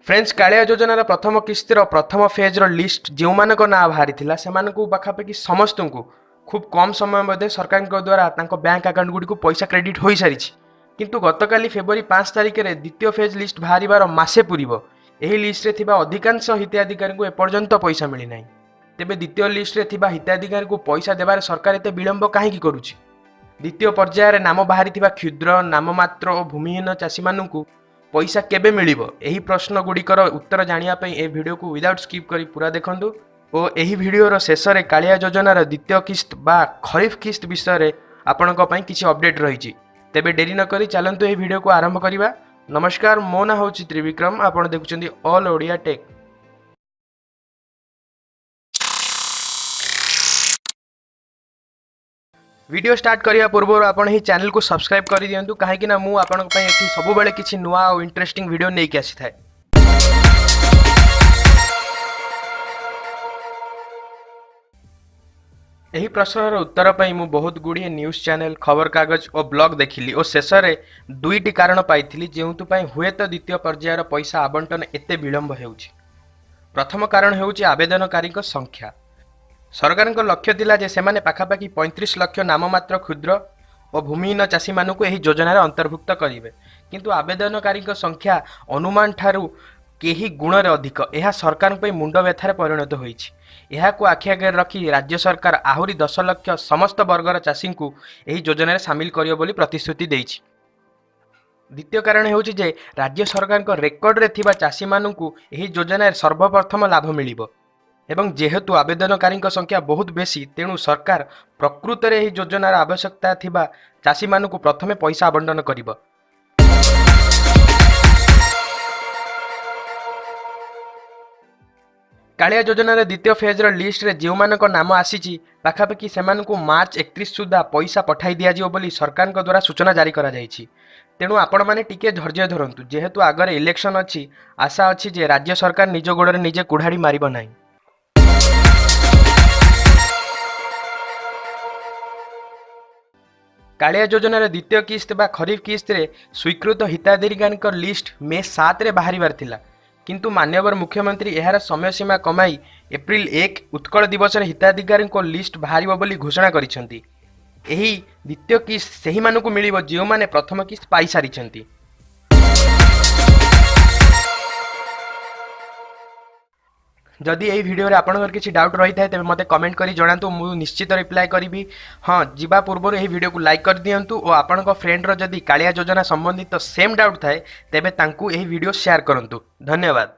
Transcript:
Friends, Kalia ଯୋଜନାର ପ୍ରଥମ କିସ୍ତିର ପ୍ରଥମ ଫେଜ୍ର ଲିଷ୍ଟ ଯେଉଁମାନଙ୍କ ନାଁ ବାହାରିଥିଲା, ସେମାନଙ୍କୁ ପାଖାପାଖି ସମସ୍ତଙ୍କୁ ଖୁବ୍ କମ୍ ସମୟ ମଧ୍ୟରେ ସରକାରଙ୍କ ଦ୍ୱାରା ତାଙ୍କ ବ୍ୟାଙ୍କ ଆକାଉଣ୍ଟ ଗୁଡ଼ିକୁ ପଇସା କ୍ରେଡ଼ିଟ୍ ହୋଇସାରିଛି। କିନ୍ତୁ ଗତକାଲି ଫେବୃଆରୀ 5 ତାରିଖରେ ଦ୍ୱିତୀୟ ଫେଜ୍ ଲିଷ୍ଟ ବାହାରିବାର ମାସେ ପୂରିବ। ଏହି ଲିଷ୍ଟରେ ଥିବା ଅଧିକାଂଶ ହିତାଧିକାରୀଙ୍କୁ ଏପର୍ଯ୍ୟନ୍ତ ପଇସା ମିଳିନାହିଁ। ତେବେ ଦ୍ୱିତୀୟ ଲିଷ୍ଟରେ ଥିବା ହିତାଧିକାରୀଙ୍କୁ ପଇସା ଦେବାରେ ସରକାର ଏତେ ବିଳମ୍ବ କାହିଁକି କରୁଛି? ଦ୍ୱିତୀୟ ପର୍ଯ୍ୟାୟରେ ନାମ ବାହାରିଥିବା କ୍ଷୁଦ୍ର, ନାମମାତ୍ର ଓ ଭୂମିହୀନ ଚାଷୀମାନଙ୍କୁ ପଇସା କେବେ ମିଳିବ? ଏହି ପ୍ରଶ୍ନ ଗୁଡ଼ିକର ଉତ୍ତର ଜାଣିବା ପାଇଁ ଏ ଭିଡ଼ିଓକୁ ୱିଦାଉଟ୍ ସ୍କିପ୍ କରି ପୁରା ଦେଖନ୍ତୁ ଓ ଏହି ଭିଡ଼ିଓର ଶେଷରେ କାଳିଆ ଯୋଜନାର ଦ୍ୱିତୀୟ କିସ୍ତ ବା ଖରିଫ କିସ୍ତ ବିଷୟରେ ଆପଣଙ୍କ ପାଇଁ କିଛି ଅପଡେଟ୍ ରହିଛି। ତେବେ ଡେରି ନକରି ଚାଲନ୍ତୁ ଏହି ଭିଡ଼ିଓକୁ ଆରମ୍ଭ କରିବା। ନମସ୍କାର, ମୋ ନାଁ ହେଉଛି ତ୍ରିବିକ୍ରମ। ଆପଣ ଦେଖୁଛନ୍ତି all Odia tech. Video start କରିବା ପୂର୍ବରୁ ଆପଣ ଏହି ଚ୍ୟାନେଲକୁ ସବସ୍କ୍ରାଇବ୍ କରିଦିଅନ୍ତୁ, କାହିଁକି ନା ମୁଁ ଆପଣଙ୍କ ପାଇଁ ଏଠି ସବୁବେଳେ କିଛି ନୂଆ ଆଉ ଇଣ୍ଟରେଷ୍ଟିଂ ଭିଡ଼ିଓ ନେଇକି ଆସିଥାଏ। ଏହି ପ୍ରଶ୍ନର ଉତ୍ତର ପାଇଁ ମୁଁ ବହୁତ ଗୁଡ଼ିଏ ନ୍ୟୁଜ୍ ଚ୍ୟାନେଲ, ଖବରକାଗଜ ଓ ବ୍ଲଗ୍ ଦେଖିଲି ଓ ଶେଷରେ ଦୁଇଟି କାରଣ ପାଇଥିଲି, ଯେଉଁଥିପାଇଁ ହୁଏତ ଦ୍ୱିତୀୟ ପର୍ଯ୍ୟାୟର ପଇସା ଆବଣ୍ଟନ ଏତେ ବିଳମ୍ବ ହେଉଛି। ପ୍ରଥମ କାରଣ ହେଉଛି ଆବେଦନକାରୀଙ୍କ ସଂଖ୍ୟା। ସରକାରଙ୍କ ଲକ୍ଷ୍ୟ ଥିଲା ଯେ ସେମାନେ ପାଖାପାଖି 35 ଲକ୍ଷ ନାମମାତ୍ର, କ୍ଷୁଦ୍ର ଓ ଭୂମିହୀନ ଚାଷୀମାନଙ୍କୁ ଏହି ଯୋଜନାରେ ଅନ୍ତର୍ଭୁକ୍ତ କରିବେ। କିନ୍ତୁ ଆବେଦନକାରୀଙ୍କ ସଂଖ୍ୟା ଅନୁମାନ ଠାରୁ କେଇ ଗୁଣରେ ଅଧିକ। ଏହା ସରକାରଙ୍କ ପାଇଁ ମୁଣ୍ଡ ବ୍ୟଥାରେ ପରିଣତ ହୋଇଛି। ଏହାକୁ ଆଖି ଆଗରେ ରଖି ରାଜ୍ୟ ସରକାର ଆହୁରି 10 ଲକ୍ଷ ସମସ୍ତ ବର୍ଗର ଚାଷୀଙ୍କୁ ଏହି ଯୋଜନାରେ ସାମିଲ କରିବ ବୋଲି ପ୍ରତିଶ୍ରୁତି ଦେଇଛି। ଦ୍ୱିତୀୟ କାରଣ ହେଉଛି ଯେ ରାଜ୍ୟ ସରକାରଙ୍କ ରେକର୍ଡରେ ଥିବା ଚାଷୀମାନଙ୍କୁ ଏହି ଯୋଜନାରେ ସର୍ବପ୍ରଥମ ଲାଭ ମିଳିବ ଏବଂ ଯେହେତୁ ଆବେଦନକାରୀଙ୍କ ସଂଖ୍ୟା ବହୁତ ବେଶୀ, ତେଣୁ ସରକାର ପ୍ରକୃତରେ ଏହି ଯୋଜନାର ଆବଶ୍ୟକତା ଥିବା ଚାଷୀମାନଙ୍କୁ ପ୍ରଥମେ ପଇସା ଆବଣ୍ଟନ କରିବ। କାଳିଆ ଯୋଜନାର ଦ୍ୱିତୀୟ ଫେଜ୍ର ଲିଷ୍ଟରେ ଯେଉଁମାନଙ୍କ ନାମ ଆସିଛି, ପାଖାପାଖି ସେମାନଙ୍କୁ ମାର୍ଚ୍ଚ 31 ସୁଦ୍ଧା ପଇସା ପଠାଇ ଦିଆଯିବ ବୋଲି ସରକାରଙ୍କ ଦ୍ୱାରା ସୂଚନା ଜାରି କରାଯାଇଛି। ତେଣୁ ଆପଣମାନେ ଟିକିଏ ଧୈର୍ଯ୍ୟ ଧରନ୍ତୁ। ଯେହେତୁ ଆଗରେ ଇଲେକ୍ସନ୍ ଅଛି, ଆଶା ଅଛି ଯେ ରାଜ୍ୟ ସରକାର ନିଜ ଗୋଡ଼ରେ ନିଜେ କୁଢ଼ାଡ଼ି ମାରିବ ନାହିଁ। କାଳିଆ ଯୋଜନାର ଦ୍ୱିତୀୟ କିସ୍ତ ବା ଖରିଫ କିସ୍ତିରେ ସ୍ୱୀକୃତ ହିତାଧିକାରୀଙ୍କ ଲିଷ୍ଟ ମେ 7ରେ ବାହାରିବାର ଥିଲା। କିନ୍ତୁ ମାନ୍ୟବର ମୁଖ୍ୟମନ୍ତ୍ରୀ ଏହାର ସମୟ ସୀମା କମାଇ ଏପ୍ରିଲ 1, ଉତ୍କଳ ଦିବସରେ ହିତାଧିକାରୀଙ୍କ ଲିଷ୍ଟ ବାହାରିବ ବୋଲି ଘୋଷଣା କରିଛନ୍ତି। ଏହି ଦ୍ୱିତୀୟ କିସ୍ତ ସେହିମାନଙ୍କୁ ମିଳିବ, ଯେଉଁମାନେ ପ୍ରଥମ କିସ୍ତ ପାଇସାରିଛନ୍ତି। ଯଦି ଏହି ଭିଡ଼ିଓରେ ଆପଣଙ୍କର କିଛି ଡାଉଟ୍ ରହିଥାଏ, ତେବେ ମୋତେ କମେଣ୍ଟ କରି ଜଣାନ୍ତୁ। ମୁଁ ନିଶ୍ଚିତ ରିପ୍ଲାଏ କରିବି। ହଁ, ଯିବା ପୂର୍ବରୁ ଏହି ଭିଡ଼ିଓକୁ ଲାଇକ୍ କରିଦିଅନ୍ତୁ ଓ ଆପଣଙ୍କ ଫ୍ରେଣ୍ଡର ଯଦି କାଳିଆ ଯୋଜନା ସମ୍ବନ୍ଧିତ ସେମ୍ ଡାଉଟ୍ ଥାଏ, ତେବେ ତାଙ୍କୁ ଏହି ଭିଡ଼ିଓ ସେୟାର କରନ୍ତୁ। ଧନ୍ୟବାଦ।